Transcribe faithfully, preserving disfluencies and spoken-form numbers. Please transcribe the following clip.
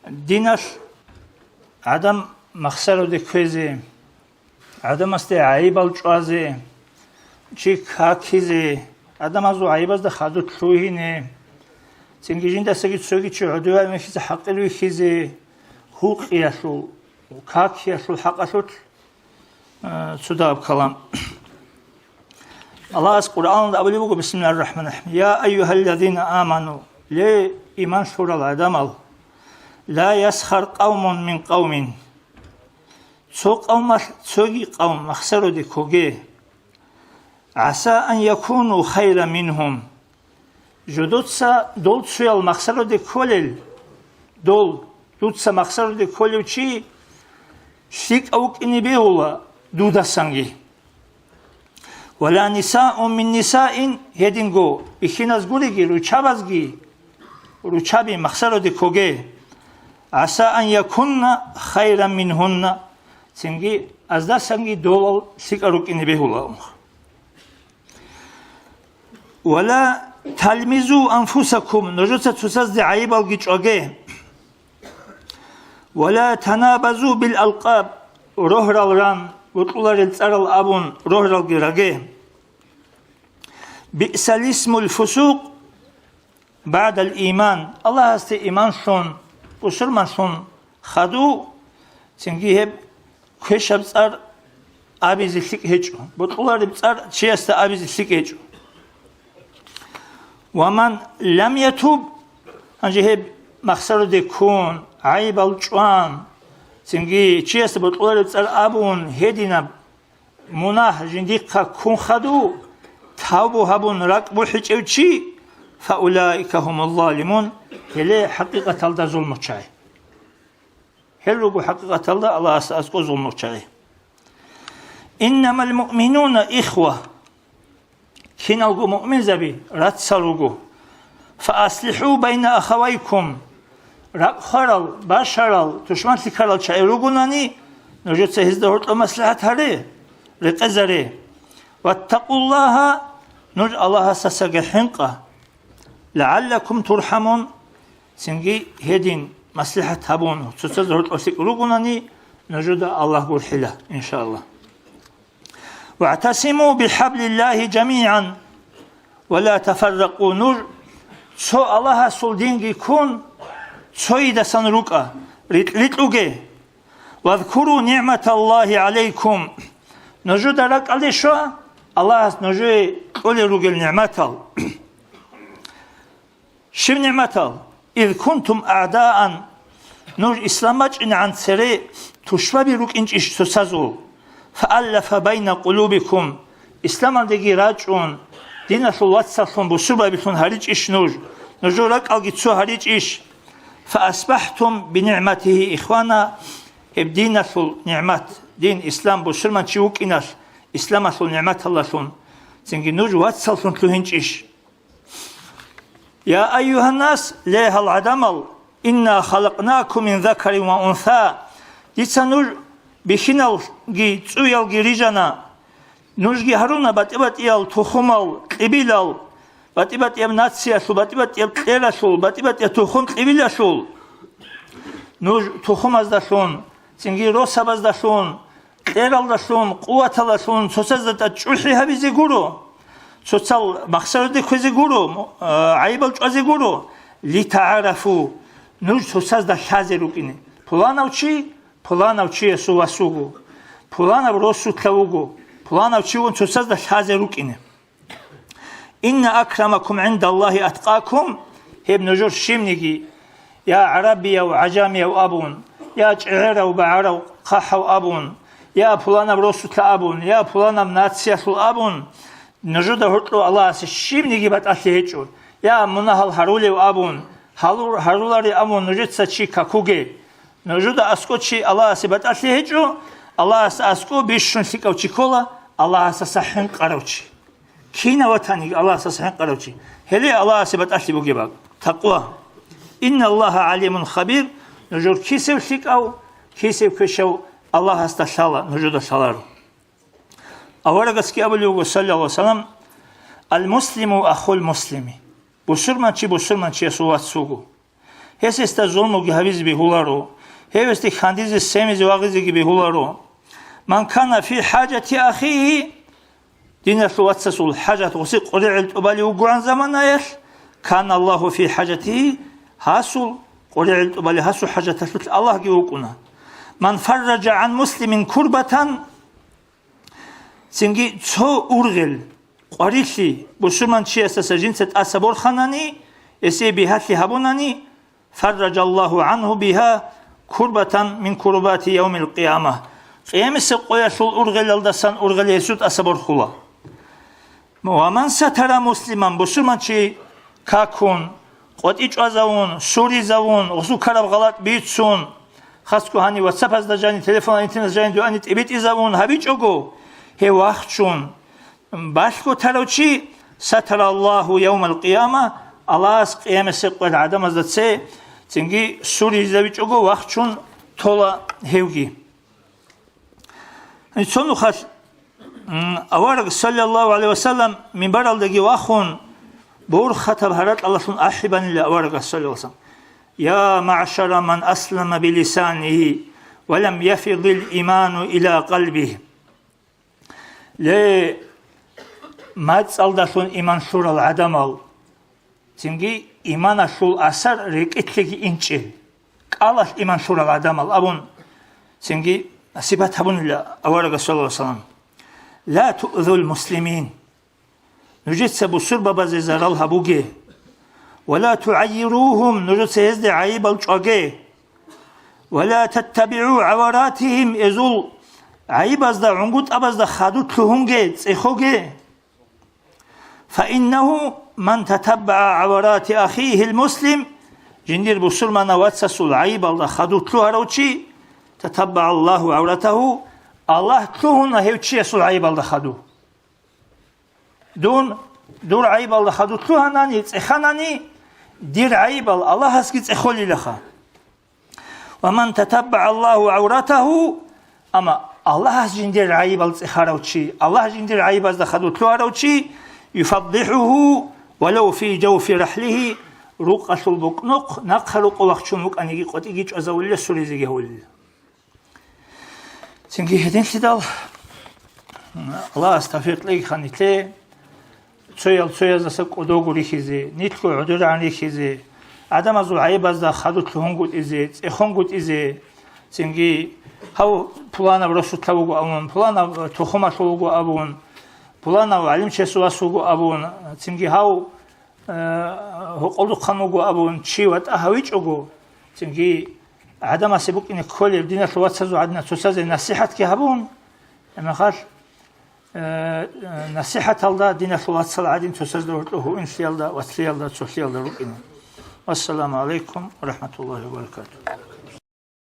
Диналъ гӀадам махсароде кквезе, гӀадамасде гӀайибал чӀвазе, чи какизе, гӀадамазул гӀайибазда хадур лъугьине, цинги жиндасаги цоги чи гӀодове вихьизе, хӀакъир вихьизе, гьукъиялъул, какиялъул хӀакъалъулъ, а, цо дагьаб калам. Аллагьас Къуръаналда абулеб буго, бисмиллагьир рахӀманир рахӀим: «Я айюгьаллазина аману», ле, иман лъурал гӀадамал, «ла ясхар къавмун мин къавмин», цо къавмалъ цоги къавм махсароде ккоге, «гӀаса ан якуну хайран мингьум», жодоца дол цоял махсароде кколел, дол, дуца махсароде кколев чи лъикӀав вукӀине бегьула дудасанги. «Ва ла нисаун мин нисаин», гьединго бихьиназ гуриги, ручабазги, ручаби махсароде ккоге, «гӀаса ан якунна хайран мингьунна», цинги аздасанги долал лъикӀал рукӀине бегьула. «Ва ла талмизу анфусакум», нужеца цоцазде гӀайибалги чӀваге. «Ва ла танабазу бил алкъаб», рогьрал ран, бокьуларел цӀарал абун, рогьралги раге. «Биъсал исмул фусукъ баъдал иман», Аллагьасде иман лъун, бусурманлъун хадув, цинги гьеб квешаб цӀар абизе лъикӀ гьечӀо, бокьулареб цӀар чиясда абизе лъикӀ гьечӀо. «Ва ман лам ятуб», гьанже гьеб махсароде ккун, гӀайибал чӀван, цинги чиясда бокьулареб цӀар абун, гьединаб мунагь жиндихъа ккун хадув, тавбу гьабун ракӀ бухӀичӀев чи, «фаулаика гьумул залимун», гьеле хӀакъикъаталда зулмучагӀи. Гьел руго хӀакъикъаталда Аллагьасда аскӀо зулмучагӀи. «Иннамал муъминуна ихва», киналго муъминзаби рацал руго. «Фааслиху байна ахавайкум», ракӀ хварал, башарал, тушманлъи ккарал чагӀи ругонани, нужеца гьезда гьоркьоб маслихӀат гьаре, рекъезаре. «Ваттакъуллагьа», нуж Аллагьасдасаги хӀинкъа. «ЛагӀаллакум турхӀамун», цинги гьедин маслихӀат гьабун, цоцазда гьоркьоб лъикӀ ругонани, нужеда Аллагь гурхӀила, иншааллагь. «ВагӀтасиму бихӀаблиллагьи жамигӀан ва ла тафарракъу», нуж цо Аллагьасул динги ккун, цойидасан рукӀа, рикь-, рикьуге. «Вазкуру нигӀматаллагьи гӀалайкум», нужеда ракӀалде щва Аллагьас нужее кьолел ругел нигӀматал. Щиб нигӀматал? «Из кунтум аъдаан», нуж ислам бачӀинегӀан цере тушбаби рукӀинчӀищ цоцазул, «фааллафа байна къулубикум», исламалдеги рачӀун, диналъул вацаллъун бусурбабилъун гьаричӀищ нуж, нужер ракӀалги цо гьаричӀищ, «фаасбахӀтум бинигӀматигьи ихвана», гьеб диналъул нигӀмат, дин, ислам, бусурманчи вукӀиналъ, исламалъул нигӀматалдалъун, цинги нуж вацаллъун лъугьинчӀищ? «Я айюгьаннас», ле, гьал гӀадамал, «инна халакънакум мин закарин ва унса», дица нуж бихьиналги цӀуялги рижана, нужги гьаруна батӀи-батӀиял тухумал кьибилал, батӀи-батӀияб нациялъул, батӀи-батӀияб кьералъул, батӀи-батӀияб тухум кьибилалъул. Нуж тухумаздалъун, цинги росабаздалъун, кьералдалъун, къуваталдалъун цоцазда тӀад чӀухӀи гьабизе гуро, цоцал махсароде кквезе гуро, м-, а, гӀайибал чӀвазе гуро. «ЛитагӀарафу», нуж цоцазда лъазе рукӀине. Пуланав чи, пуланав чиясул вас вуго, пуланаб росулъа вуго, пуланав чи вугин цоцазда лъазе рукӀине. «Инна акрамакум гӀиндаллагьи аткъакум», гьеб нужер щибниги, я гӀарабияв, гӀажамияв абун, я чӀегӀерав, багӀарав, хъахӀав абун, я пуланаб росулъа абун, я пуланаб нациялъул абун, нужеда гьоркьов Аллагьасе щибниги батӀалъи гьечӀо, я мунагьал гьарулев абун, гьалур-, гьарулари абун нужеца чи какуге. Нужеда аскӀов чи Аллагьасе батӀалъи гьечӀо, Аллагьасда аскӀов бищун лъикӀав чи ккола, Аллагьасдаса хӀинкъарав чи. Кинав ватаниги Аллагьасдаса хӀинкъарав чи. Гьеле Аллагьасе батӀалъи бугеб бакӀ. Такъва. «Инналлагьа гӀалимун хабир», нужер кисев лъикӀав, кисев квешав Аллагьасда лъала, нужеда лъаларо. Аварагасги абулеб буго, саллаллагьу гӀалайгьи ва саллам: «Ал-муслиму ахул муслими». Бусурманчи бусурманчиясул вац вуго. Гьес гьесда зулмуги гьабизе бегьуларо, гьев гьесде хьандизе, семизе, вагъизеги бегьуларо. Ман кана фи хӀажати ахихи, диналъул вацасул хӀажат гъуси къваригӀел тӀубалев вугоан заманаялъ, кана Аллагьу фи хӀажатихи, гьасул къваригӀел тӀубалев гьасул хӀажаталъулъ Аллагьги вукӀуна. Ман фарража гӀан муслимин курбатан, цинги цо ургъел, къварилъи бусурманчиясдаса жинца тӀаса борханани, гьесие бигьалъи гьабунани, фарражаллагьу гӀангьу бигьа курбатан мин курубати явмил къияма. Къиямасеб къоялъул ургъелалдасан ургъел гьесул тӀаса борхула. Ва ман сатара муслиман, бусурманчи какун, къватӀи чӀвазавун, суризавун, гъусукараб гъалатӀ бицун, хасго гьанив ватсапазда жани, телефон интернетда жани дугӀани тӀибитӀизавун гьабичӀого, гьев вахчун, балъго тарав чи, сатара Аллагьу явмал къияма, Аллагьас къиямасеб къоялъ гӀадамазда цо, цинги суризавичӀого вахчун тола гьевги. Цо нухалъ, м, авараг, саллаллагьу гӀалайгьи вассалам, минбаралдаги вахун, борхатаб гьаракьалалъун ахӀи банила аварагас, саллаллагьу гӀалайгьи вассалам: «Я маъшара ман аслама билисанигьи ва лам яфидил иману ила къалбигьи». Ле, мацӀалдалъун иман лъурал гӀадамал, цинги иманалъул асар рекӀелъеги инчӀел, кӀалалъ иман лъурал гӀадамал абун, цинги сипат гьабунила аварагас, саллаллагьу гӀалайгьи вассалам: «Ла туъзул муслимин». Нужеца бусурбабазе зарал гьабуге. «Ва ла тугӀаййиругьум», нужеца гьезде гӀайибал чӀваге. «Ва ла таттабигӀу гӀаваратигьим», гьезул гӀайибазда, гӀунгутӀабазда хадур лъугьунге, цӀехоге. «Фаиннагьу ман татаббагӀа гӀаварати ахихил муслим», жиндир бусурманав вацасул гӀайибалда хадур лъугьарав чи, «татаббагӀаллагьу гӀавратагьу», Аллагь лъугьуна гьев чиясул гӀайибалда хадур. Дун дур гӀайибалда хадур лъугьанани, цӀеханани, дир гӀайибал Аллагьасги цӀехолилаха. «Ва ман татаббагӀа Аллагьу гӀавратагьу», амма Аллагьас жиндир гӀайибал цӀехарав чи, Аллагь жиндир гӀайибазда хадур лъугьарав чи, «юфаддихӀугьу валав фи жавфи рахӀлигьи», рукъалъул букӀнухъ, нахъа рукъ вахчун вукӀаниги, къватӀиги чӀвазавулила, суризеги гьавулила. Цинги гьединлъидал Аллагьас тавфикъ кьеги нилъее, цоял цояздаса кӀодого рихьизе, нилъго гӀодорегӀан рихьизе, гӀадамазул гӀайибазда хадур лъугьунгутӀизе, цӀехунгутӀизе, цинги гьав пуланаб росулъа вуго абун, пуланаб тухумалъул вуго абун, пуланав гӀалимчиясул вас вуго абун, цинги гьав э, гьукъулухъан вуго абун чи ватӀа гьавичӀого, цинги гӀадамасе букӀине кколеб диналъул вацазул гӀадина цоцазе насихӀатги гьабун, гьебмехалъ, э, э, насихӀаталда диналъул вацал гӀадин цоцазда гьоркьо гьуинлъиялда, вацлъиялда, цолъиялда рукӀине. Вассаламу гӀалайкум ва рахӀматуллагьи ва баракатугьу.